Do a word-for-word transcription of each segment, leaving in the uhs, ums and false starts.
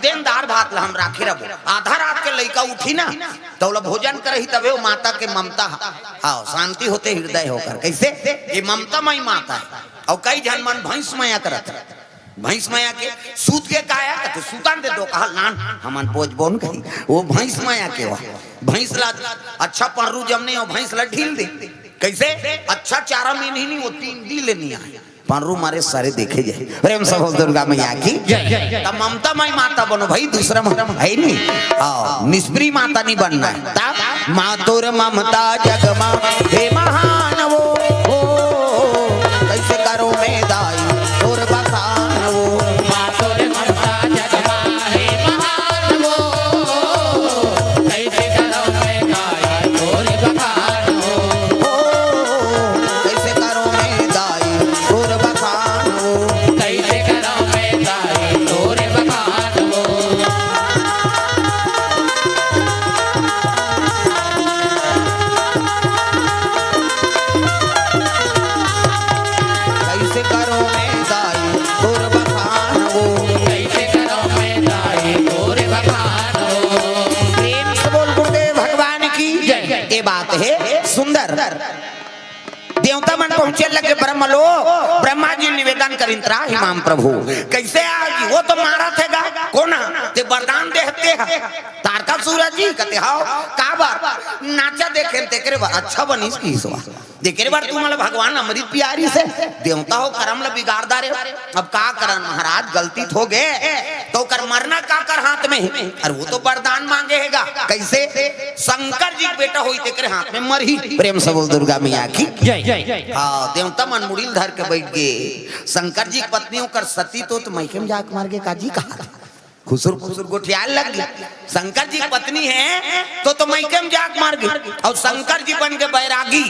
तेन दार भात ला हम राखे रबो, आधा रात के लइका उठी ना, त ओला भोजन करही, तभे वो माता के ममता ह। हाँ, शांति होथे हृदय ओकर। कइसे? ये ममता मई माता हे। अउ कई झन मन भैंस मया करत हे। भैंस मया के सूत के काया कथे, सुतन दे दो कहा लान, हमन बोझ बोन कही। वो भैंस मया के वा। भैंस ला अच्छा पंरू जमने, वो भैंस ला ढील दे। कइसे? अच्छा चारा मिलही नहीं, वो तीन दी ले नहीं आए। पंरू मारे सारे देखे जाए। प्रेम से बोल दुर्गा मैया की। जय। त ममता मई माता बनो भाई, दूसरा म-, है नहीं। हाँ, निष्प्रिय माता नहीं बनना है। ता मातुर ममता जग मा हे महान वो। ओ, कैसे करो मैं दाई तोर बखान वो। मातुर ममता जग मा हे महान वो। कैसे करो मैं दाई तोर बखान वो। ओ, कैसे करो मैं दाई तोर बखान वो। कैसे करो मैं दाई तोर बखान वो। कैसे करो मैं दाई तोर बखान वो। कैसे करो मैं दाई तोर बखान वो। प्रेम से बोल गुरुदेव भगवान की जय। ये बात है सुंदर। देवता मन पहुंचे लगे ब्रह्मलोक, ब्रह्मा जी निवेदन करिन, त्राहि माम प्रभु। कैसे आय जी? वो तो मारत हे गा। कोन ह? ते वरदान दे हते ह। तारकासुर जी कथे, "हाव, काबर?" "नाचा देखेन तेकरे बर।" "अच्छा बनिस," किहिस वा। "तेकरे बर तुमला भगवान अमृत पियारिस हे।" देवता हो, करम ल बिगाड़ डारे। अब का करन महाराज, गलती त हो गे, त ओकर मरना काकर हाथ में हे? अरे वो तो वरदान मांगे हे गा। कैसे? शंकर जी के बेटा होई तेकरे हाथ में मरही। प्रेम से बोल दुर्गा मैया की। जय। हाँ, देवता मन मुड़ी ल धर के बैठ गे। शंकर जी के पत्नी ओकर सती तो, तो मइके में जाके मर गे का जी कहा। खुसुर खुसुर गोठियाए लग गे। शंकर जी के पत्नी हे तो, तो मइके में जाके मर गे। अउ शंकर जी बन गे बैरागी,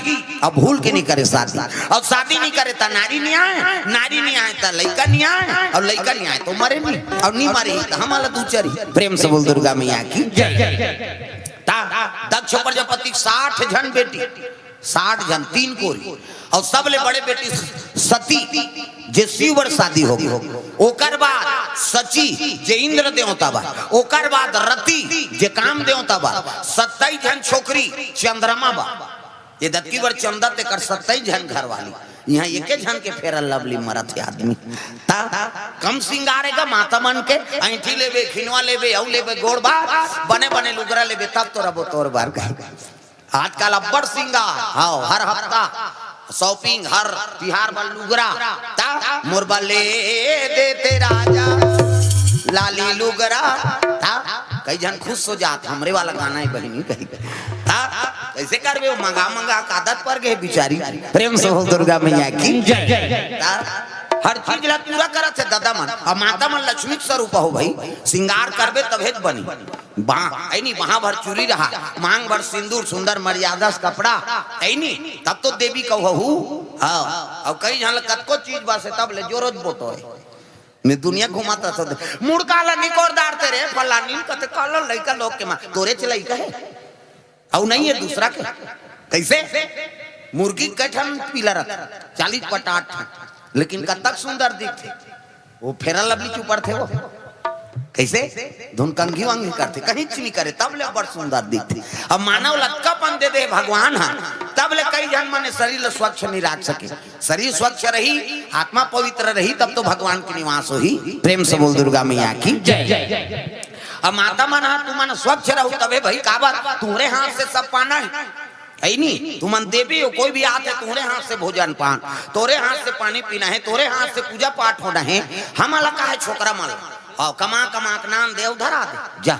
अब भूल के नहीं करे शादी। अउ शादी नहीं करे त नारी नहीं आय, नारी नहीं आय त लइका नहीं आय, अउ लइका नहीं आय त मरे नहीं, अउ नहीं मरे त हमला दू चरी। प्रेम से बोल दुर्गा मैया की। जय। ता दक्ष प्रजापति के साठ झन बेटी, साठ झन, तीन कोरी, अउ सबले बड़े बेटी सती, जे शिव बर शादी हो गे। ओकर बाद शची, जे इंद्र देवता बर, ओकर बाद रति, जे काम देवता बर, सत्ताईस झन छोकरी चंद्रमा बर। ये दतकी बर चंदा तेकर सत्ताईस झन घरवाली, इहाँ एके झन के Fair and Lovely मरत हे आदमी। ता कम सिंगार हे गा माता मन के, ऐंठी लेबे, खिनवा लेबे, अउ लेबे गोड़ बार, बने बने लुगरा लेबे, तब तो रबो तोर बर कहे। आजकल अब्बड़ सिंगार, हाँ, हर हफ्ता shopping, हर तिहार बर लुगरा, ता मोर बर ले देते राजा लाली लुगरा, ता कई झन खुश हो जात, हमरे वाला गाना हे बहिनी कही, ता कैसे करबे, वो मंगा मंगा के आदत पर गे बिचारी। प्रेम से बोल दुर्गा मैया की। जय। ता हर चीज ला पूरा करत हे दादा मन, अउ माता मन लक्ष्मी के स्वरूप हो भाई, सिंगार करबे तभे त बनी। बा-, ऐ नी, बहा भर चूरी रहा, मांग भर सिंदूर, सुंदर मर्यादा से कपड़ा, ऐ नी, तब तो देवी कहू। हाँ, अउ कई झन ल कतको चीज बस हे, तब ले जोरोज बोटो हे। मैं दुनिया घुमाता था, मुड़का ला निकोर डारते रे, फलानी कते काला लइका लोग के माँ, तोरे च लइका हे। अउ नहीं हे दूसरा के। कैसे? मुर्गी के कई ठन पिला रथे, चालीस पचास ठन, लेकिन कतक सुंदर दिखथे। वो Fair and Lovely चुपरथे वो। कैसे? धुन कंघी वंघी करथे, कहीं च नहीं करे, तब ले बड़ सुंदर दिखथे। अब मानव ल अतकापन दे दे भगवान ह, तब ले कई झन मन शरीर ल स्वच्छ नहीं राख सके। शरीर स्वच्छ रही, आत्मा पवित्र रही, तब तो भगवान के निवास होही। प्रेम से बोल दुर्गा मैया की। जय। अब माता मन ह, तुमन स्वच्छ रहू तभे भाई, काबर? तुम्हरे हाथ से सब पाना हे। ऐ नी, तुमन देवी हो, कोई भी आथे, तुम्हरे हाथ से भोजन पान, तोरे हाथ से पानी पीना हे, तोरे हाथ से पूजा पाठ होना हे। हमला का हे छोकरा मन? हाँ, कमा कमा के नान दे, उधर आ दे, जा।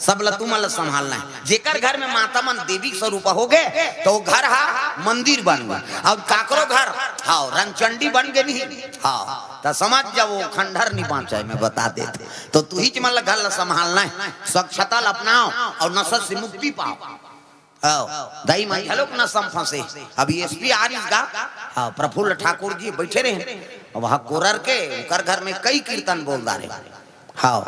सब ल तुमन ल संभालना हे। जेकर घर में माता मन देवी स्वरूप हो गे, त वो घर हा मंदिर बन गे। अउ काकरो घर, हाँ, रंगचंडी बन गे नहीं, हाँ, त समझ जाओ, वो खंडहर नहीं बाँचे, मैं बता देत। त तुहिच मन ल घर ल संभालना हे, स्वच्छता ल अपनाओ अउ नशा से मुक्ति पाओ। हाँ, दाई मन घलोक नशा म फंसे। अभी S P आ रहिस गा, हाँ, प्रफुल्ल ठाकुर जी बैठे रहे। अब वहाँ कोरर के, उनकर घर में कई कीर्तन बोल डारे। हाँ।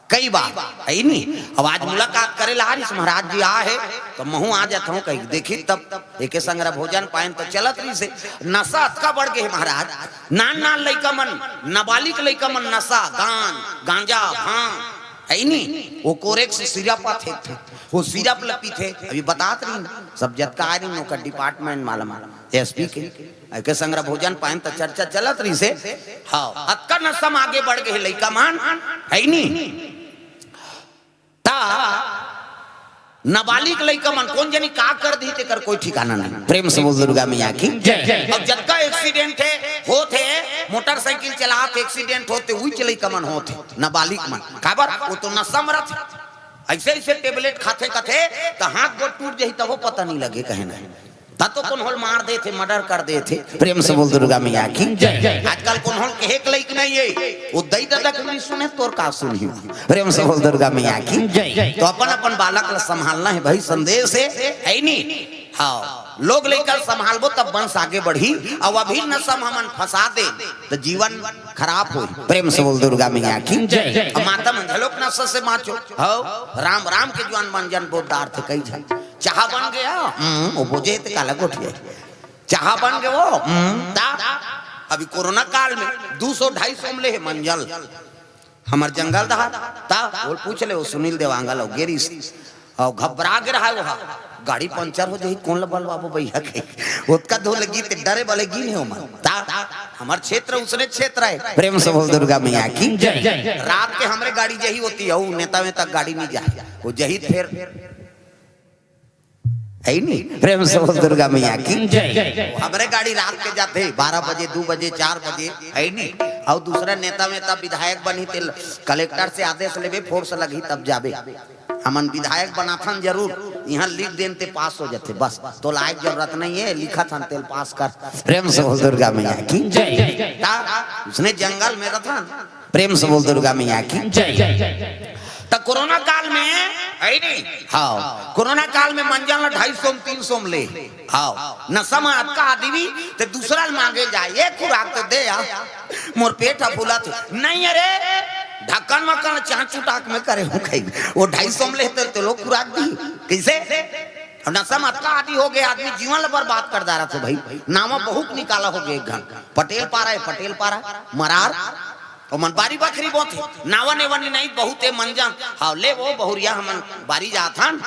कई बार, हे नी? अब आज मुलाकात करे ला आ रहिस, महाराज जी आ हे, त महूं आ जात हंव कहि। देखिस तब एके संग भोजन पाएन त चलत रहिस हे। नशा अतका बढ़ गे हे महाराज, नान नान लइका मन, नाबालिग लइका मन नशा, गांज, गांजा, भांग, हे नी? वो कोरेक्स सिरप आथे, वो सिरप ल पीथे। अभी बतात रहिन, सब जतका आ रहिन ओकर डिपार्टमेंट मालम, एसपी के। एके संग भोजन पाएन त चर्चा चलत रहिस हे। हव, अतका नशा म आगे बढ़ गे हे लइका मन, हे नी? त नाबालिग लइका मन कोन जनी का कर दिही तेकर कोई ठिकाना नहीं। प्रेम से बोल दुर्गा मैया की। जय। अब जतका एक्सीडेंट हे, होत हे, मोटरसाइकिल चलात एक्सीडेंट होत हे, उहीच लइका मन होत हे, नाबालिग मन। काबर? वो तो नशा म रथे। अइसे अइसे टेबलेट खाथे कथे त हाथ गोड़ टूट जही तभो पता नहीं लगे कहे नहीं। त तो कोन होल मार देथे, मर्डर कर देथे। प्रेम से बोल दुर्गा मैया की। जय। आजकल कोन होल कहे के लइक नहीं हे, वो दई ददा के नहीं सुने तोर का सुनही। प्रेम से बोल दुर्गा मैया की। जय। तो अपन अपन बालक ला संभालना हे भाई, संदेश हे, हे नी? हव, लोग लइका संभालबो तब वंश आगे बढ़ही। अब अभी नशा म हमन फंसा दे त जीवन खराब होही। प्रेम से बोल दुर्गा मैया की। जय। अब माता मन घलोक नशा से बांचो। हव, राम राम के जुआन मन जन बोलदार थे कई झन। चाहा बन गे, हम्म, वो बोजे हे त काला गोठिया। चाहा बन गे वो, हम्म, ता। अभी कोरोना काल में दू सौ ढाई सौ म ले हे मंजन ल। हमर जंगल डहर, ता, वो पूछ ले, वो सुनील देवांगन ल, वो गे रहिस। अउ घबरा गे रहा वो, गाड़ी पंचर हो जही, कोन ल बलवाबो भैया के। ओतका धो लगी ते डरे वाले गिन हे ओमन। ता, हमर क्षेत्र उसने क्षेत्र हे। प्रेम से बोल दुर्गा मैया की। जय। रात के हमरे गाड़ी जही होती हे, अउ नेता वेता गाड़ी नहीं जाय। वो जही त फेर हे नी? प्रेम से बोल दुर्गा मैया की। जय। हमरे गाड़ी रात के जाथे, बारह बजे, दू बजे, चार बजे, हे नी? अउ दूसरा नेता वेता विधायक बनही ते कलेक्टर से आदेश लेबे, फोर्स लगही तब जाबे। हमन विधायक बनाथन जरूर, इहां लिख देन ते पास हो जाथे, बस। तोला आय के जरूरत नहीं हे, लिखत हन तेला पास कर। प्रेम से बोल दुर्गा मैया की। जय। ता, उसने जंगल में रथन। प्रेम से बोल दुर्गा मैया की। जय। त कोरोना काल में, हे नी? हव, कोरोना काल में मंजन ल ढाई सौ म, तीन सौ म ले। हव, नशा म अतका आदमी ते दूसरा ल मांगे जाय, ए खुराक तो दे यार, मोर पेट ह फूलत हे। नहीं अरे, ढक्कन मक्कन चांच चुटाक में करे हूं कही। वो ढाई सौ म ले ते, ते लोग खुराक दी। कइसे? अब नशा म अतका आदि हो गे, आदमी जीवन ल बर्बाद कर डारत हे भाई। नावा बहुत निकाला हो गे एक घन। पटेल पारा हे, पटेल पारा, मरार। ओमन बारी बखरी बोथे, नावा नेवा नहीं, बहुत हे मंजन। हव, ले वो बहुरिया हमन बारी जाथन,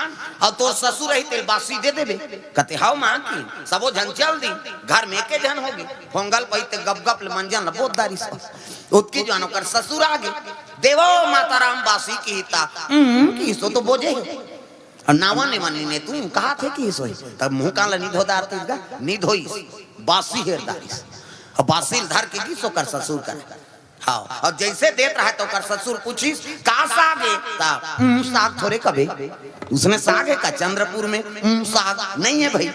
अउ तोर ससुर रही तेला बासी दे देबे। कथे, हव मां की, सबो झन चल दी, घर में एके झन होगे। फोंगल पई ते गप गप ले मंजन ल बोत डारिस। ओतकी जुआन ओकर ससुर आगे, देवो माता राम बासी किही ता, हम्म, किहिस ओ तो बोजे हे। अउ नावा नेवा नहीं ने तू कहाथे किहिस होही। तब मुंह कान ल नी धो डारतिस गा, नी धोइस, बासी हेर डारिस। अउ बासी ल धर के गिस ओकर ससुर करा। हव, अउ जइसे देत रहय त ओकर ससुर पूछिस, का साग हे? त, "हम्म, साग थोरे कबे।" उसने साग हे का चंद्रपुर में? "हम्म, साग नहीं हे भई।"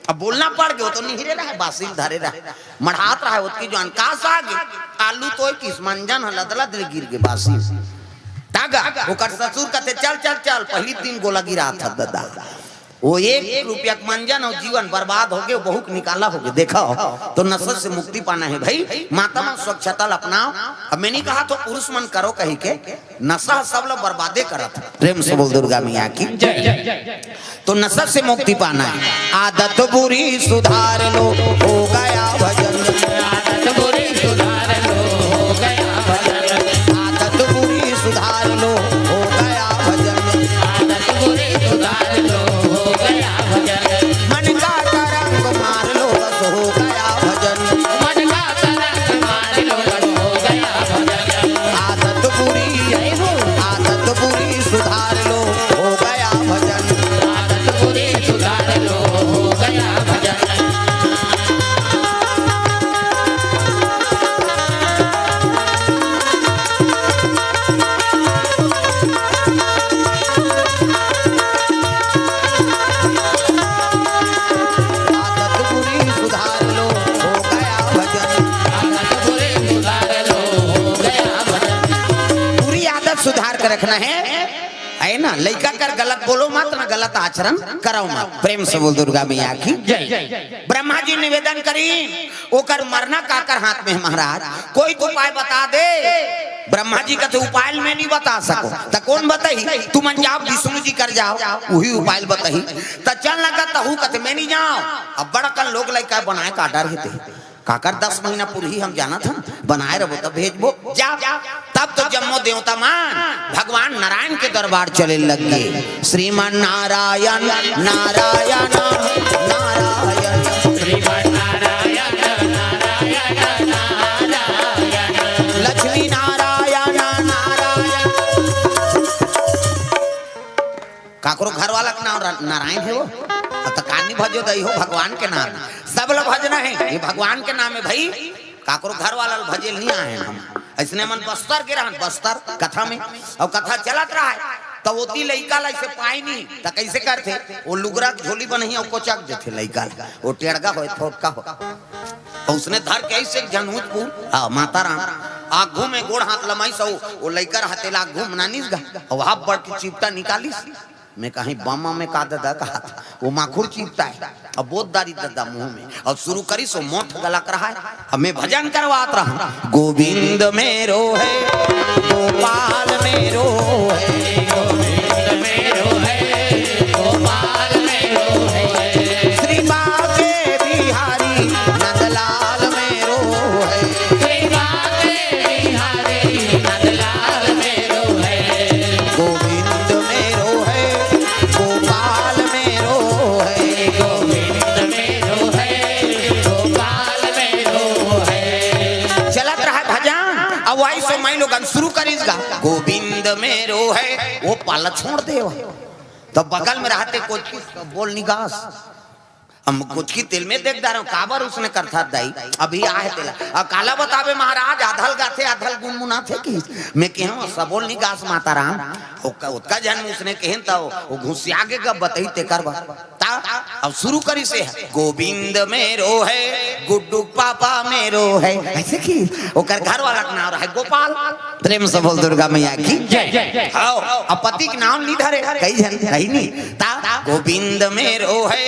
अब बोलना पड़ गे, ओ तो निहिरे रहय, बासी ल धरे रहय, मढ़ात रहय, ओतकी जुआन, "का साग हे?" "आलू तोय किहिस।" मंजन ह लदलद ले गिर गे बासी। तागा, ओकर ससुर कथे, "चल, चल, चल, पहिली दिन गोला गिरात हस ददा।" वो एक रुपया के मंजन अउ जीवन बर्बाद हो गे, वो बहुत निकाला हो गे। देखव, तो नशा से मुक्ति पाना हे भाई, माता मन स्वच्छता ल अपनाव। अब मैं नहीं कहाथंव पुरुष मन करो कहिके, नशा ह सब ल बर्बादे करत हे। प्रेम से बोल दुर्गा मैया की। जय। तो नशा से मुक्ति पाना हे। आदत बुरी सुधार लो, हो गया भजन। आदत बुरी सुधार लो, हो गया भजन। आदत बुरी सुधार लो, हो गया भजन। आदत बुरी सुधार लो, हो गया भजन। मन का तरंग मार लो, बस हो गया भजन। मन का तरंग मार लो, बस हो गया भजन। आदत बुरी, जय हो। आदत बुरी सुधार लो, हो गया भजन। आदत बुरी सुधार लो, हो गया भजन। आदत बुरी सुधार लो, हो गया भजन। आदत बुरी सुधार लो, हो गया भजन। बुरी आदत सुधार के रखना हे, हे ना? लइका कर गलत बोलो मत ना, गलत आचरण करव मत। प्रेम से बोल दुर्गा मैया की। जय। ब्रह्मा जी निवेदन करी, ओकर मरना काकर हाथ में हे महाराज, कोई तो उपाय बता दे। ब्रह्मा जी कथे, "उपाय ल मैं नहीं बता सकंव।" त कोन बताही? "तुमन जाव, विष्णु जी कर जाव, उही उपाय ल बताही।" त चल लगा तहू कथे, "मैं नहीं जांव।" अब बड़ अकन लोग लइका बनाए का डर हे ते। काकर दस महीना पूरही हम जानत हन, बनाए रहिबो त भेजबो। जा, तब तो जम्मो देवता मन भगवान नारायण के दरबार चले लग गे। श्रीमन नारायण, नारायण, नारायण। श्रीमन नारायण, नारायण, नारायण। लक्ष्मी नारायण, नारायण। काकरो घर वाला के नाम रा-, नारायण हे वो? त कानी भजो दई हो भगवान के नाम। सब ल भजना हे, ये भगवान के नाम हे भई। काकरो घर वाला ल भजे ल नहीं आए हन हम। अइसने मन बस्तर के रहन, बस्तर कथा में, अउ कथा चलत रहय, त ओती लइका ल अइसे पाय नहीं, त कइसे करथे? वो लुगरा के झोली बनही अउ कोचक देथे लइका ल, वो टेड़गा होय, थोटका होय। अउ उसने धर के अइसे झनहुत पूर, हाँ, माता राम, आघू में गोड़ हाथ लमाइस, अउ वो लइका रहते ला आघू में नानिस गा, अउ हाथ बढ़ के चिपटा निकालिस। मैं कहीं बम में का ददा कहा था, वो माखुर चिपटा हे। अब बोत दारी ददा मुंह में, अब शुरू करिस, वो मोठ गलक रहय। अब मैं भजन करवात रहंव, गोविंद मेरो हे, गोपाल मेरो हे, गोविंद मेरो हे, गोपाल मेरो हे। श्री बांके बिहारी नंदलाल मेरो हे। श्री बांके बिहारी नंदलाल मेरो हे। गोविंद मेरो हे, गोपाल मेरो हे। गोविंद मेरो हे, गोपाल मेरो हे। चलत रहय भजन, अब वही समय लोगन शुरू करिस गा, गोविंद मेरो हे, वो पाला छोड़ देव। त बगल में रहते कोचकी बोल निगास। हम कोचकी तेल में देख डारेंव, काबर उसने करथा दाई, अभी आहे तेला। अब काला बताबे महाराज, आधा ल गाथे, आधा ल गुनगुनाथे कि। मैं कहेंव, सबो ल निगास माता राम, ओका-, ओतका झन में उसने कहेन त वो घुसिया गे गा बतही तेकर बर। त अब शुरू करिस हे, गोविंद मेरो हे, गुड्डू पापा मेरो हे, अइसे कि ओकर घर वाला के नाम रहय गोपाल। प्रेम से बोल दुर्गा मैया की जय। हाँ, अब पति के नाम नहीं धरे, कई झन कहीं नहीं। त गोविंद मेरो हे,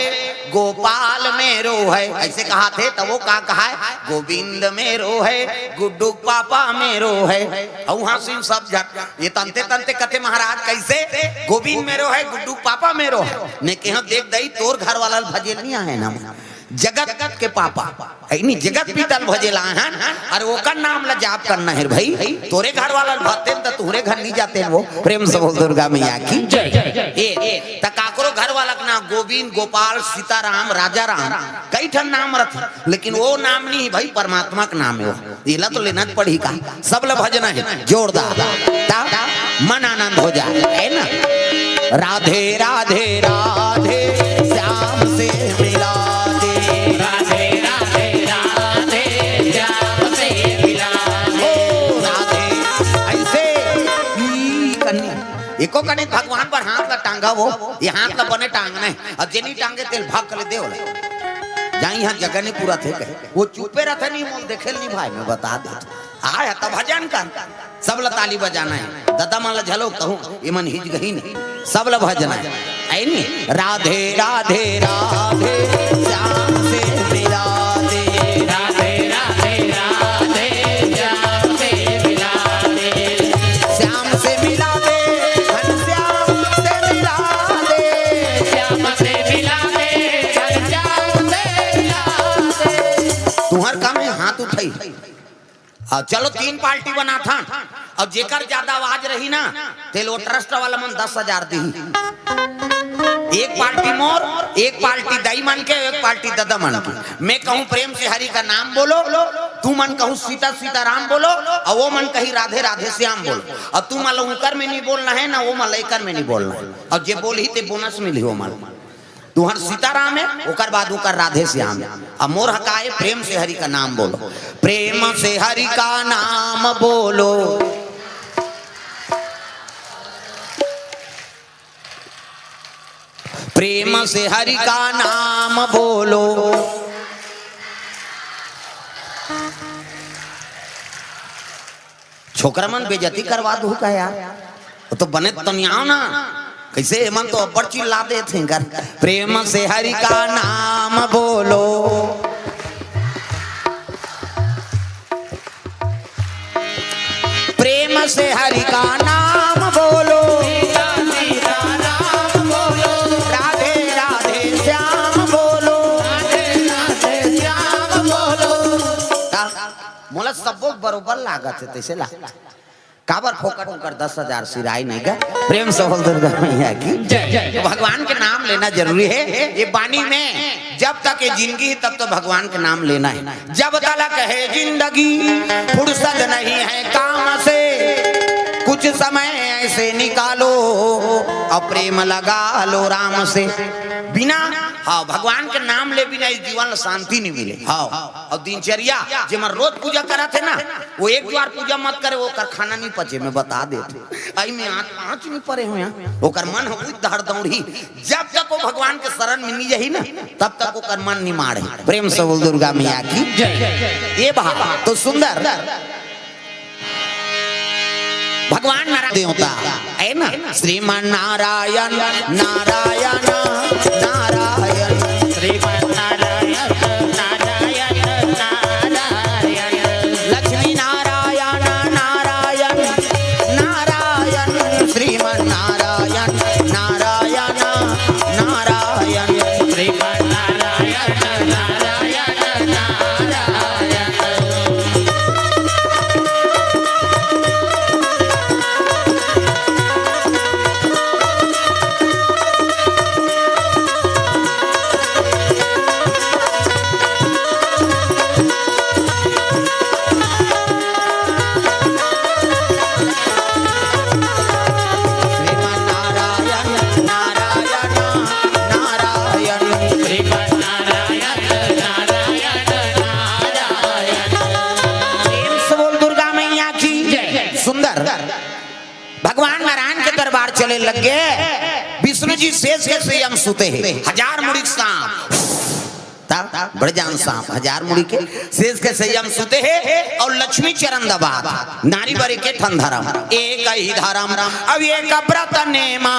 गोपाल मेरो हे, अइसे कहाथे, त वो का कहय, गोविंद मेरो हे, गुड्डू पापा मेरो हे। अउ हाँसिन सब झन, ये तंते तंते कथे महाराज कइसे, गोविंद मेरो हे, गुड्डू पापा मेरो हे। मैं कहेंव, देख दई, तोर घर वाला ल भजे ल नहीं आए हन हम, जगत के पापा, हे नहीं, जगत पिता ल भजे ल आए हन, अरे ओकर नाम ला जाप करना हे रे भई, तोरे घर वाला ल भजतेन त तुहरे घर नहीं जातेन वो। प्रेम से बोल दुर्गा मैया की जय। ए, त काकरो घर वाला के नाम गोविंद, गोपाल, सीताराम, राजा राम, कई ठन नाम रथे, लेकिन वो नाम नहीं भई, परमात्मा के नाम हे वो। एला तो लेना पड़ही का, सब ल भजना हे जोरदार, त मन आनंद हो जाय, हे ना? राधे राधे राधे, श्याम से मिला दे। राधे राधे राधे, श्याम से मिला दे। ओ राधे, अइसे ई कनी, एको कनी भगवान पर हाथ ला टांगा वो, ये हाथ ला बने टांगना हे, अउ जे नहीं टांगे तेला भाग कर ले दे ओला। जाई इहाँ जगह नहीं पूरा थे कहे, वो चुपे रहथे नहीं, मोल देखे ल नहीं भाई, मैं बता देथंव। आय त भजन कर, सब ल ताली बजाना हे। ददा मन ल झलो कहूँ, ये मन हिज गही नहीं, सब ल भजना हे। आई नहीं, राधे राधे राधे, श्याम से मिला दे। राधे राधे राधे, श्याम से मिला दे। श्याम से मिला दे, घनश्याम से मिला दे। श्याम से मिला दे, घनश्याम से मिला दे। तुहर काम हे हाथ उठाई। हाँ, चलो तीन पार्टी बनाथन। अब जेकर ज्यादा आवाज रही ना, तेला वो ट्रस्ट वाला मन दस हजार दिही। एक पार्टी मोर, एक पार्टी दाई मन के, एक पार्टी ददा मन के। मैं कहूँ प्रेम से हरि का नाम बोलो, तुमन कहू सीता सीता राम बोलो, अउ वो मन कही राधे राधे श्याम बोलो। अउ तुमन ल उंकर में नहीं बोलना हे ना, वो मन ल एकर में नहीं बोलना हे। अउ जे बोलही ते बोनस मिलही वो मन ल। तुहर सीताराम हे, ओकर बाद ओकर राधे श्याम हे। अब मोर ह का हे, प्रेम से हरि का नाम बोलो, प्रेम से हरि का नाम बोलो। प्रेम से हरि का नाम बोलो। छोकरा मन बेइज्जती करवा दू का यार, वो तो बने तनियाव ना, कइसे एमन तो अब्बड़ चिल्ला देथे कर। प्रेम से हरि का नाम बोलो, प्रेम प्रेम से हरि का नाम बोलो, राधे राधे श्याम बोलो। का? मोला सब्बो बरोबर लागत हे, तइसे लागत हे। काबर फोकट उनकर दस हजार सिराई नहीं गा? प्रेम से बोल दुर्गा मैया की। जय। तो भगवान के नाम लेना जरूरी है ये बानी में। जब तक ये जिंदगी है, तब तो भगवान के नाम लेना है। जब तलक है जिंदगी, फुर्सत नहीं है काम से, कुछ समय ऐसे निकालो और प्रेम लगा लो राम से। बिना, हाँ, भगवान के नाम ले बिना इस जीवन ला शांति नहीं मिले। हाँ, और दिनचर्या, जेमन रोज पूजा करत हे ना, वो एक बार पूजा मत करे, ओकर खाना नहीं पचे, मैं बता देत हूँ। आई में आठ पाँच नहीं परे हो यहाँ, ओकर मन हो कुछ दहड़ दौड़ी। जब तक वो भगवान के शरण में नहीं जाही ना, तब तक ओकर मन नहीं माड़े। प्रेम से बोल दुर्गा मैया की। जय। ये बात तो सुंदर। भगवान नारायण देवता है ना, श्रीमन नारायण, नारायण, नारायण। श्रीमन नारायण, नारायण, नारायण। लक्ष्मी नारायण, नारायण, नारायण। श्रीमन नारायण, नारायण, नारायण। श्रीमन नारायण, नारायण, नारायण। श्रीमन नारायण, नारायण, नारायण। श्रीमन नारायण, नारायण, नारायण। प्रेम से बोल दुर्गा मैया की। जय। सुंदर। भगवान नारायण के दरबार चले लग गे। विष्णु जी शेष के सैया म सुते हे, हजार मुड़ी के सांप। ता, बड़े जान सांप, हजार मुड़ी के, शेष के सैया म सुते हे, और लक्ष्मी चरण दबात, नारी बर एके ठन धरम, एक ही धरम, अब एक व्रत नेमा,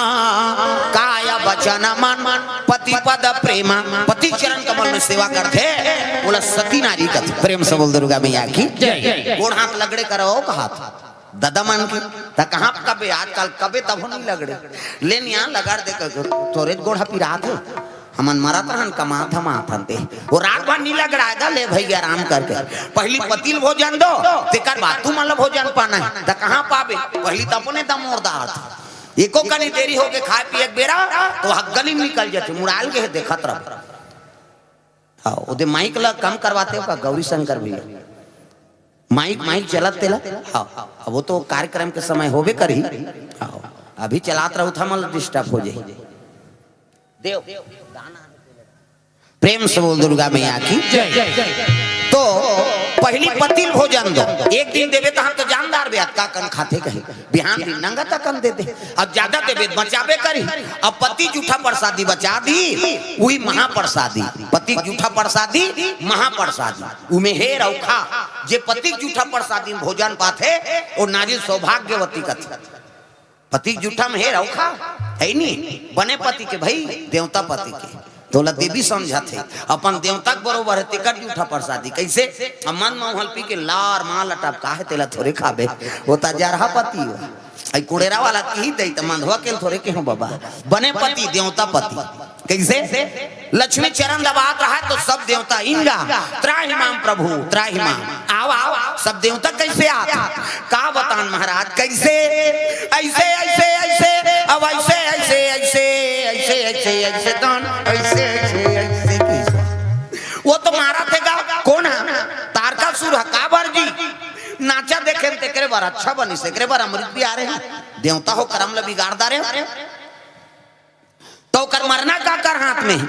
काय वचन मन, पति पद प्रेमा, पति चरण कमल में सेवा करथे, ओला सती नारी कथे। प्रेम से बोल दुर्गा मैया की। जय। गोड़ हाथ लगड़े करो, कहात। ददा मन के, त कहाँ कबे आजकल कबे तभो नहीं लगड़े। ले निया लगड़ दे के, तोरे गोड़ ह पिरात हे। हमन मरत रहन, कमात हम आथन ते। वो रात भर नहीं लगड़ाएगा, ले भैया आराम करके। पहली पति ल भोजन दो, तेकर बाद तुमन ल भोजन पाना है। त कहाँ पाबे? पहली त अपने दमोर दात। एको कनी देरी होके खाए पिए के बेरा, तो हक गली में निकल जाथे, मुड़ाल के हे देखत रह। हाँ, ओदे माइक ला कम करवाते हो का गौरी शंकर भैया? माइक, माइक चलत तेला? हाँ, अब वो तो कार्यक्रम के समय होबे करही। हाँ, अभी चलात रहू था, मतलब डिस्टर्ब हो जाही। देव, प्रेम से बोल दुर्गा मैया की। जय। तो पहली पति ल भोजन दो, एक दिन देबे त हम तो जानदार बे, अतका कन खाथे कही। बिहान दिन नंगत अकन दे दे। अब ज्यादा देबे त बचाबे करी। अब पति जूठा प्रसादी बचा दी, वही महाप्रसादी। पति जूठा प्रसादी, महाप्रसादी। उमे हेर अउ खा। जे पति जूठा प्रसादी में भोजन पाथे, वो नारी सौभाग्यवती कथे। पति जूठा में हेर अउ खा, है नी? बने पति के भाई, देवता पति के। तोला देवी समझत हे, अपन देवता के बरोबर हे, तेकर जूठा प्रसादी। कैसे? अब मन म हल्पी के लार माल अटपका हे, तेला थोरे खाबे, वो त जरहा पति हो। आई कुड़ेरा वाला की दई त मंधवा के थोरे के हो बाबा, बने पति, देवता पति। कैसे? लक्ष्मी चरण दबात रहा तो सब देवता इंगा, त्राहि माम प्रभु, त्राहि माम। आव, आव, सब देवता कैसे आत? का बतान महाराज, कैसे? ऐसे, ऐसे, ऐसे, अब ऐसे, ऐसे, ऐसे, ऐसे, ऐसे, ऐसे, दान, ऐसे, ऐसे, ऐसे, कैसे? वो तो मारा थे गा, कौन है? तारकासुर है, काबर जी? नाचा देखे न तेकरे बर अच्छा बनी, सेकरे बर अमृत भी आ रहे हैं। देवता हो करम ल बिगाड़ डारे हो। तो ओकर मरना काकर हाथ में?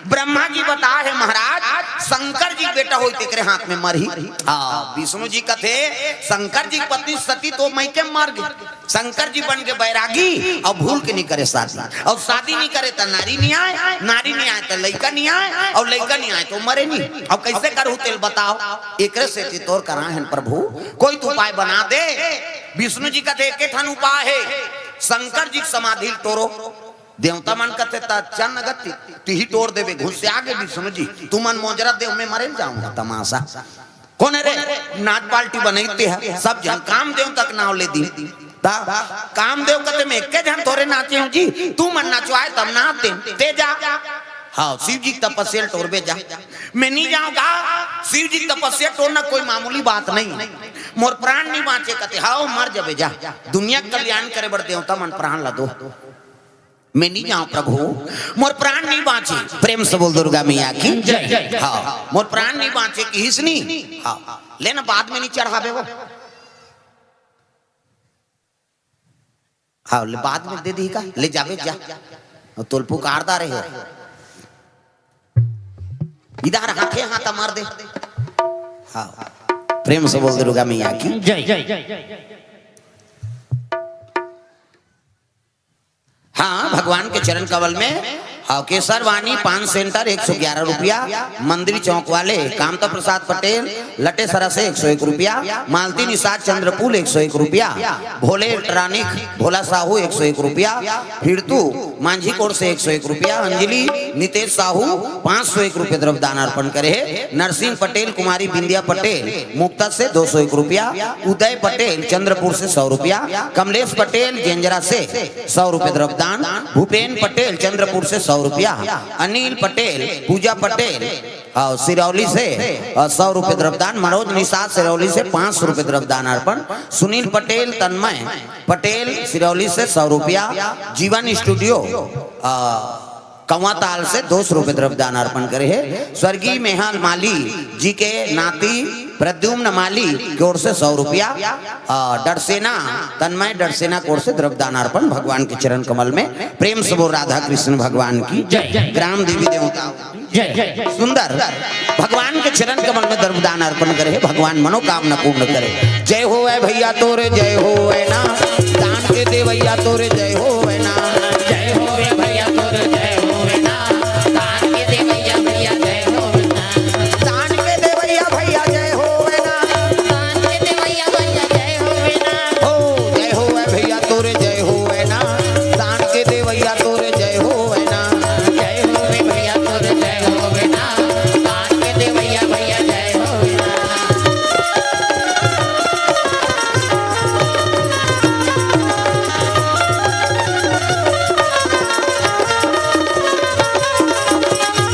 ब्रह्मा जी बताए हे महाराज, शंकर जी के बेटा होई तेकरे हाथ में मरही। हाँ, विष्णु जी कथे, शंकर जी के पत्नी सती तो मइके मर गे। शंकर जी बन के बैरागी अउ भूल के नहीं करे शादी। अउ शादी नहीं करे त नारी नहीं आए, नारी नहीं आए त लइका नहीं आए, अउ लइका नहीं आए त मरे नहीं। अब कैसे करहू तेल बताओ? एकरे सेती तोर करा हन प्रभु, कोई तो उपाय बना दे। विष्णु जी कथे, एके ठन उपाय हे, शंकर जी के समाधि ल टोरो। देवता मन कथे, "त चल न गा, तिही टोर देबे।" घुसिया गे विष्णु जी, "तुमन मोजरा देव, मैं मरे ल जाऊंगा।" तमाशा। कोन रे? नाच पार्टी बनई ते ह, सब झन कामदेव तक नाव ले दिन। ता कामदेव कथे, मैं एके झन थोरे नाचे हूँ जी, तुमन नचवाए तब नाच देन, ते जा। हाँ, शिव जी के तपस्या ल टोरबे जा। मैं नी जाऊँ गा, शिव जी के तपस्या टोरना कोई मामूली बात नहीं। मोर प्राण नी बाँचे कथे, हाँ, मर जबे जा, दुनिया के कल्याण करे बर देवता मन प्राण ला दो। मैं नी जाऊँ प्रभु, मोर प्राण नी बाँचे। प्रेम से बोल दुर्गा मैया की जय। हाँ, मोर प्राण नी बाँचे किहिस नी। हाँ, लेना बाद में नी चढ़ाबे वो। हाँ, ले बाद में दे दी का, ले जाबे जा। तोल पुकारदा रहे। इधर हाथे हाथ मार दे। हाँ, प्रेम से बोल दुर्गा मैया की जय। हाँ, भगवान के चरण कमल में। हाँ, केसरवानी पान सेंटर एक सौ ग्यारह रुपया, मंदिर चौक वाले कामता प्रसाद पटेल, लटेसरा से एक सौ एक रुपया, मालती निषाद चंद्रपुर एक सौ एक रुपया, भोले इलेक्ट्रॉनिक भोला साहू एक सौ एक रुपया, फिरतू मांझी कोट से एक सौ एक रुपया, अंजलि नितेश साहू पाँच सौ एक रुपये द्रव्य दान अर्पण करे हे, नरसिंह पटेल, कुमारी बिंदिया पटेल मुक्ता से दो सौ एक रुपया, उदय पटेल चंद्रपुर से सौ रुपया, कमलेश पटेल जेंजरा से सौ रुपये द्रव्यदान, भूपेन पटेल चंद्रपुर से सौ रुपया, अनिल पटेल, पूजा पटेल और सिरौली से और सौ रुपये द्रव्यदान, मनोज निषाद सिरौली से पाँच सौ रुपये द्रव्यदान अर्पण, सुनील पटेल, तन्मय पटेल सिरौली से सौ रुपया, जीवन स्टूडियो, आ, कंवाताल से दो सौ रुपये द्रव्यदान अर्पण करे हे। स्वर्गीय मेहल माली जी के नाती प्रद्युम्न माली की ओर से सौ रुपया, आ, डरसेना, तन्मय डरसेना की ओर से द्रव्यदान अर्पण भगवान के चरण कमल में। प्रेम से बोल राधा कृष्ण भगवान की जय। ग्राम देवी देवता जय। सुंदर भगवान के चरण कमल में द्रव्यदान अर्पण करे, भगवान मनोकामना पूर्ण करे। जय होवै भैया तोरे, जय होवै ना, दान के देवैया तोरे, जय होवै ना। जय होवै भैया तोरे, जय होवै ना, दान के देवैया भैया जय होवै ना। दान के देवैया भैया जय होवै ना। दान के देवैया भैया जय होवै ना। हो, जय होवै भैया तोरे, जय होवै ना, दान के देवैया तोरे, जय होवै ना। जय होवै भैया तोरे, जय होवै ना, दान के देवैया भैया जय होवै ना।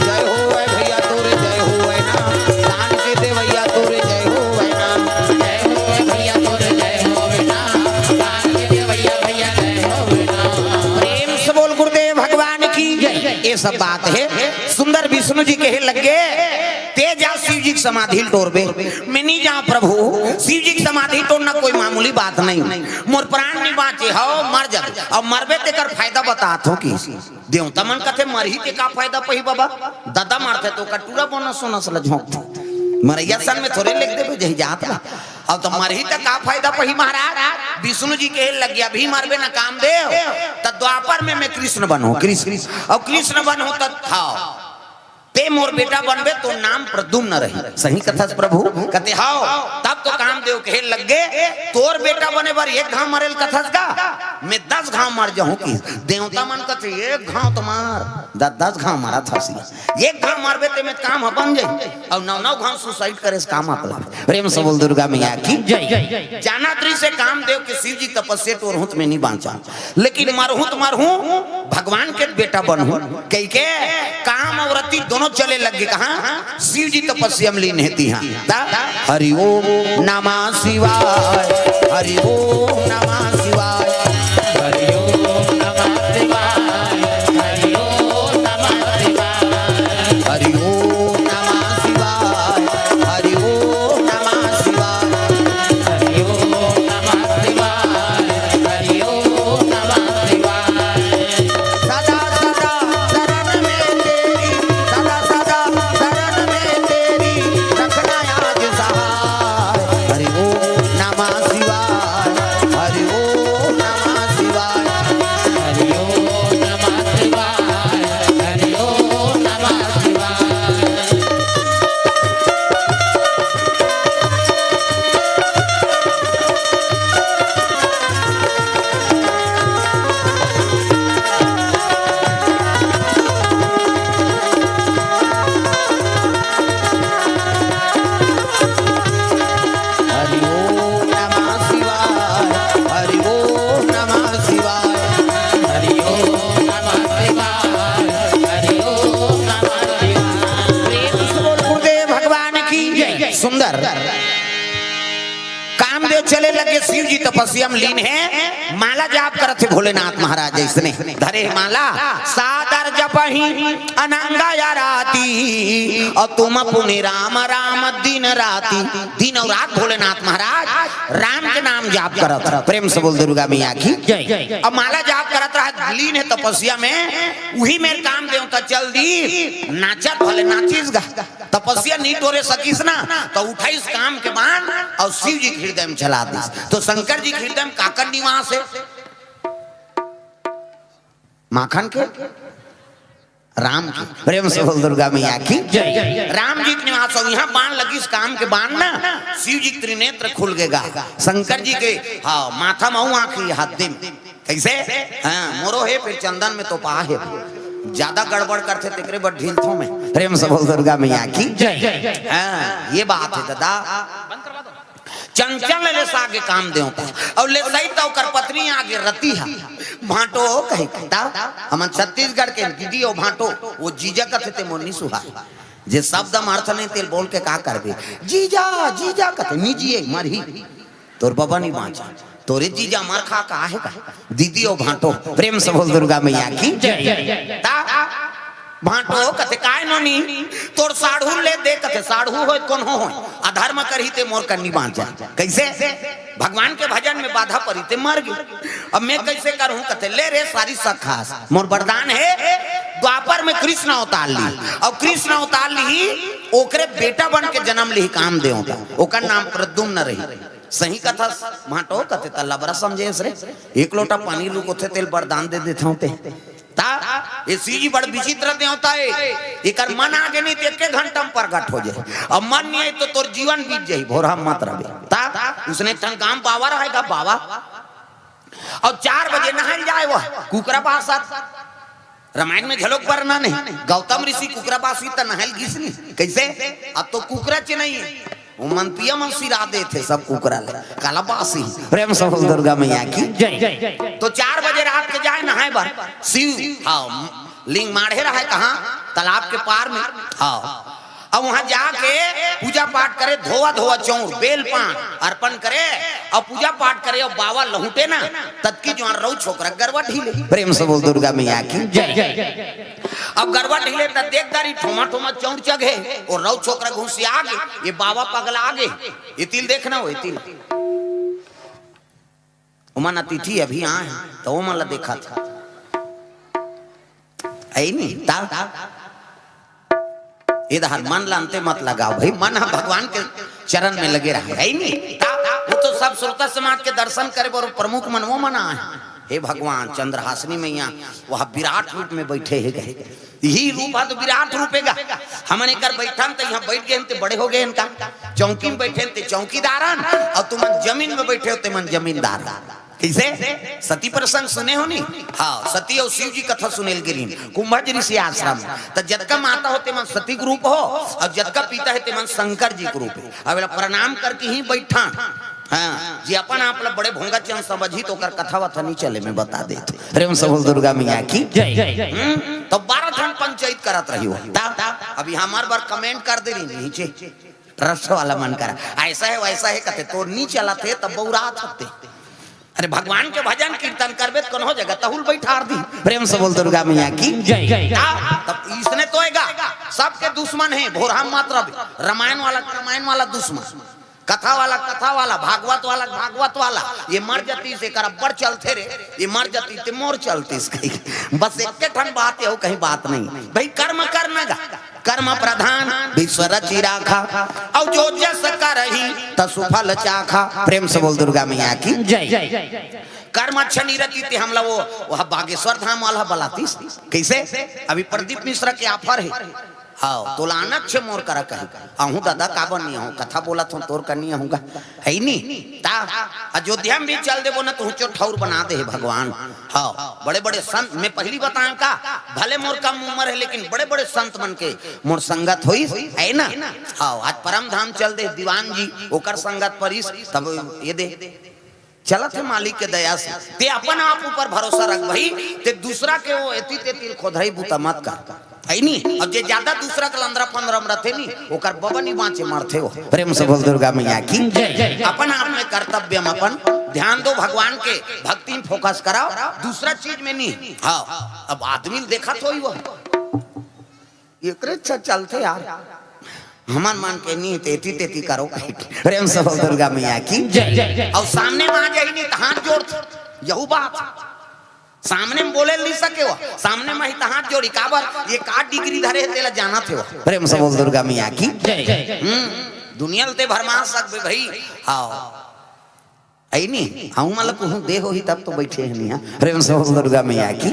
जय होवै भैया तोरे, जय होवै ना, दान के देवैया तोरे, जय होवै ना। जय होवै भैया तोरे, जय होवै ना, दान के देवैया भैया जय होवै ना। प्रेम से बोल गुरुदेव भगवान की जय। ये सब बात हे। सुंदर विष्णु जी कहे लगे, ते जा शिव जी के समाधि ल टोरबे, मैं नी जाऊँ प्रभु। शिव जी के समाधि टोरना कोई मामूली बात नहीं। मोर प्राण नी बाँचे, हव मर जाबे। अब मरबे तेकर फायदा बतात हो कि देवता मन कथे, मरही ते का फायदा पही बाबा? ददा मरथे तो ओकर टूरा बोनस सोनस ल झोंकथे। मरैया सन में थोरे लिख देबे जही जात ला। अब तो मरही ते का फायदा पही महाराज? विष्णु जी कहे लगे, अभी मरबे ना कामदेव, त द्वापर में मैं कृष्ण बनहूँ, कृष्ण। अब कृष्ण बनहूँ त, हाँ, ते मोर बेटा बनबे, तोर नाम प्रद्युम्न रही। सही कथस प्रभु? कथे, हव। तब तो कामदेव कहे लगे, तोर बेटा बने बर एक घांव मरे ल कथस गा? मैं दस घांव मर जाहूँ कि। देवता मन कथे, एक घांव तो मार, द-, दस घांव मरत हसी। एक घांव मरबे ते में काम ह बन जाही, अउ नौ नौ घांव suicide करे से काम आप ला। प्रेम से बोल दुर्गा मैया की जय। जाना दृश्य कामदेव के शिव जी तपस्या टोरहूँ त मैं नी बाँचहूँ। लेकिन मरहूँ त मरहूँ, भगवान के बेटा बनहूँ। कहिके काम अउ रति दोनों चले लग गे। कहाँ? शिव जी तपस्या में लीन हे तिहाँ। ता हरि ओम नमः शिवाय, हरि ओम नमः शिवाय, हरि ओम नमः शिवाय, हरि ओम नमः शिवाय, हरि ओम नमः शिवाय, हरि ओम नमः शिवाय, हरि ओम नमः शिवाय, हरि ओम नमः शिवाय। सदा सदा शरण में तेरी, सदा सदा शरण में तेरी, रखना याद सहाय। हरि ओम नमः शिवाय, हरि ओम चले लगे, शिव जी तपस्या में लीन हे, माला जाप करत हे भोलेनाथ महाराज। जइसने धरे हे माला, सादर जपहि अनंग आराती, अउ तुम पुनि राम राम दिन राती। दिन अउ रात भोलेनाथ महाराज राम के नाम जाप करत हे। प्रेम से बोल दुर्गा मैया की। जय। अब माला जाप करत रहा, लीन हे तपस्या में, उही मेर काम देवता चल दिस, नाचत भले नाचिस गा, तपस्या नइ टोरे सकिस ना, त उठाइस काम के बाण अउ शिव जी के हृदय में चला दिस। त शंकर जी के हृदय में काकर निवास हे? माखन के, राम के। प्रेम से बोल दुर्गा मैया की। जय। राम जी के निवास हे, इहाँ बाण लगिस काम के बाण ना, शिव जी के त्रिनेत्र खुल गे गा। शंकर जी के, हाँ, माथा म अउ आँखी, हाथ दिन। कइसे? हाँ, मोरो हे, फेर चंदन में तोपा हे। जादा गड़बड़ करथे, तेकरे बर ढीलथों मैं। प्रेम से बोल दुर्गा मैया की। जय। हाँ, ये बात हे दादा। चंचल ले सागे काम देवता। अउ ले सही त ओकर पत्नी आगे रतिहा। भांटो कहि के, त हमन छत्तीसगढ़ के दीदी अउ भांटो, ओ जीजा कथे ते मोर नइ सुहाय। जे शब्द म अर्थ नइ तेला बोल के का करबे? जीजा, जीजा कथे, नइ जिए, मरही। तोर बबा नइ बाँचे। तोरे जीजा मर खा का हे का? दीदी अउ भांटो। प्रेम से बोल दुर्गा मैया की। जय। त भांटो कथे, "काय नोनी, तोर साढ़ू ले दे," कथे, "साढ़ू होय, कोनो होय, अधर्म करही ते मोर कन्नी बाँच जाय।" कइसे? भगवान के भजन में बाधा परी ते मर गे। अब मैं कइसे करहूँ? कथे, "ले रे सारी सखास, मोर वरदान हे, द्वापर में कृष्ण अवतार ली, अउ कृष्ण अवतार ली, ओकरे बेटा बन के जन्म ली काम देवता, ओकर नाम प्रद्युम्न रही।" सही कथस, भांटो कथे, "त लबरा समझेस रे, एक लोटा पानी रुकोथे तेला वरदान दे देथों ते।" त ए शिव जी बड़ विचित्र देवता हे, एकर मन आगे नइ त एके घंटा म प्रगट हो जाय, अउ मन नइ आय त तोर जीवन बीत जाही, भोरहा मत रबे। त उसने ठन गाँव बाबा रहे गा, बाबा, अउ चार बजे नहाय ल जाय ओ कुकरा बासत। रामायण में घलोक वर्णन हे, गौतम ऋषि कुकरा बासी त नहाय ल गिस नी। कइसे? अब तो कुकरा च नइ हे, ओ मन पिया मन सिरा देथे सब कुकरा ल। काला बासी। प्रेम से बोल दुर्गा मैया की। जय। त चार बजे रात के जाय नहाय बर। शिव, हाँ, लिंग माढ़े रहय कहाँ? तालाब के पार में। हाँ। अब उहाँ जाके पूजा पाठ करे, धोवा धोवा चौर, बेल पान अर्पण करे, अउ पूजा पाठ करे, अउ बाबा लहुटे ना, ततकी जुवार रउ छोकरा गरवा ढीले। प्रेम से बोल दुर्गा मैया की। जय। अब गरवा ढीले त देख दारी ठोमा ठोमा चौर चघे, अउ रउ छोकरा घुसिया गे, ए बाबा पगला गे, एती ल देखना हो, एती ल। ओमन अतिथि अभी आय हे, त ओमन ला देखत हे नी, त ए दहर मन ला अंते मत लगाव भई, मन ह भगवान के चरण में लगे रहा, हे नी? त ओ तो सब श्रोता समाज के दर्शन करे बर प्रमुख मन ओ मन आय हे। हे भगवान, चंद्रहासिनी मैया वह विराट रूप में बइठे हे गा। इही रूप ह तो विराट रूप हे गा। हमन एकर बइठन त इहाँ बइठ गेन ते बड़े हो गेन का, चौकी में बइठेन ते चौकीदारन, अउ तुमन जमीन में बइठे हो तेमन जमींदार। कइसे? सती प्रसंग सुने हो नी? हाँ, सती अउ शिव जी कथा सुने ल गे रहिन कुंभज ऋषि आश्रम। त जतका माता हो तेमन सती के रूप हो, अउ जतका पिता हे तेमन शंकर जी के रूप हे। अब एला प्रणाम करके ही बइठन। हाँ, जे अपन आप ला बड़े भोंगा चंद समझही त ओकर कथा वथा नइ चले, मैं बता देत। प्रेम से बोल दुर्गा मैया की। जय। हम्म, त बारह ठन पंचायत करत रही हो। त अभी हमर बर comment कर दे रही नीचे। ट्रस्ट वाला मन करा, ऐसा हे, वैसा हे, कथे तोर नी चलत हे, तब बउरात होते। अरे, भगवान के भजन कीर्तन करबे त कोनो जगह तहू ल बइठार दी। प्रेम से बोल दुर्गा मैया की। जय। आ, तब इसने तो हे गा, सबके दुश्मन हे, भोरहा मत रबे। रामायण वाला, रामायण वाला दुश्मन, कथा वाला, कथा वाला, भागवत वाला, भागवत वाला। ये मर जतिस, एकर अब्बड़ चलथे रे, ये मर जतिस ते मोर चलतिस कही। बस एके ठन बात हे, अउ कहीं बात नहीं। भई, कर्म करना गा, कर्म प्रधान विश्व रचि राखा, अउ जो जस करही तसु फल चाखा। प्रेम से बोल दुर्गा मैया की। जय। कर्म अच्छा नइ रतिस ते हमला ओ, ओ बागेश्वर धाम वाला बलातिस। कइसे? अभी प्रदीप मिश्रा के offer हे। हाँ, तोला आना हे मोर करा कही। आहूँ दादा, काबर नइ आहूँ, कथा बोलत हों, तोर करा नइ आहूँ गा। हे नी? त अयोध्या में भी चल देबो ना, तुहूँ चो ठउर बना दे हे भगवान। हाँ, बड़े-बड़े संत, मैं पहिली बताएँव का, भले मोर कम उमर हे, लेकिन बड़े-बड़े संत मन के मोर संगत होइस, हे ना? हाँ, आज परम धाम चल दे दीवान जी, ओकर संगत परिस, तब ये दे। चलत हे मालिक के दया से। ते अपन आप ऊपर भरोसा रख भाई, ते दूसरा के वो एती तेती खोधरई बूता मत कर। है नी? अब जे ज्यादा दूसरा के लंदरा पंदरा में रथे नी, ओकर बबा नी बाँचे, मरथे वो। प्रेम से बोल दुर्गा मैया की। जय। अपन आप में कर्तव्य में अपन ध्यान दो, भगवान के भक्ति में फोकस कराओ, दूसरा चीज में नहीं। हाँ, अब आदमी ल देखत होई वो, एकरे अच्छा चलथे यार, हमन मन के नहीं तेती तेती करो कहे के। प्रेम से बोल दुर्गा मैया की। जय। और सामने में आ जाही नहीं तो हाथ जोड़, यहू बात। सामने में बोले नहीं सके हो, सामने में ही तो हाथ जोड़ी, काबर ये का डिग्री धरे हे तेला जानत हे वो। प्रेम से बोल दुर्गा मैया की। जय। हम्म, दुनिया ल ते भरमा सकबे भाई। हाँ, है नी? हम मतलब कहूँ दे होही तब तो बैठे हैं नहीं, हाँ? प्रेम से बोल दुर्गा मैया की।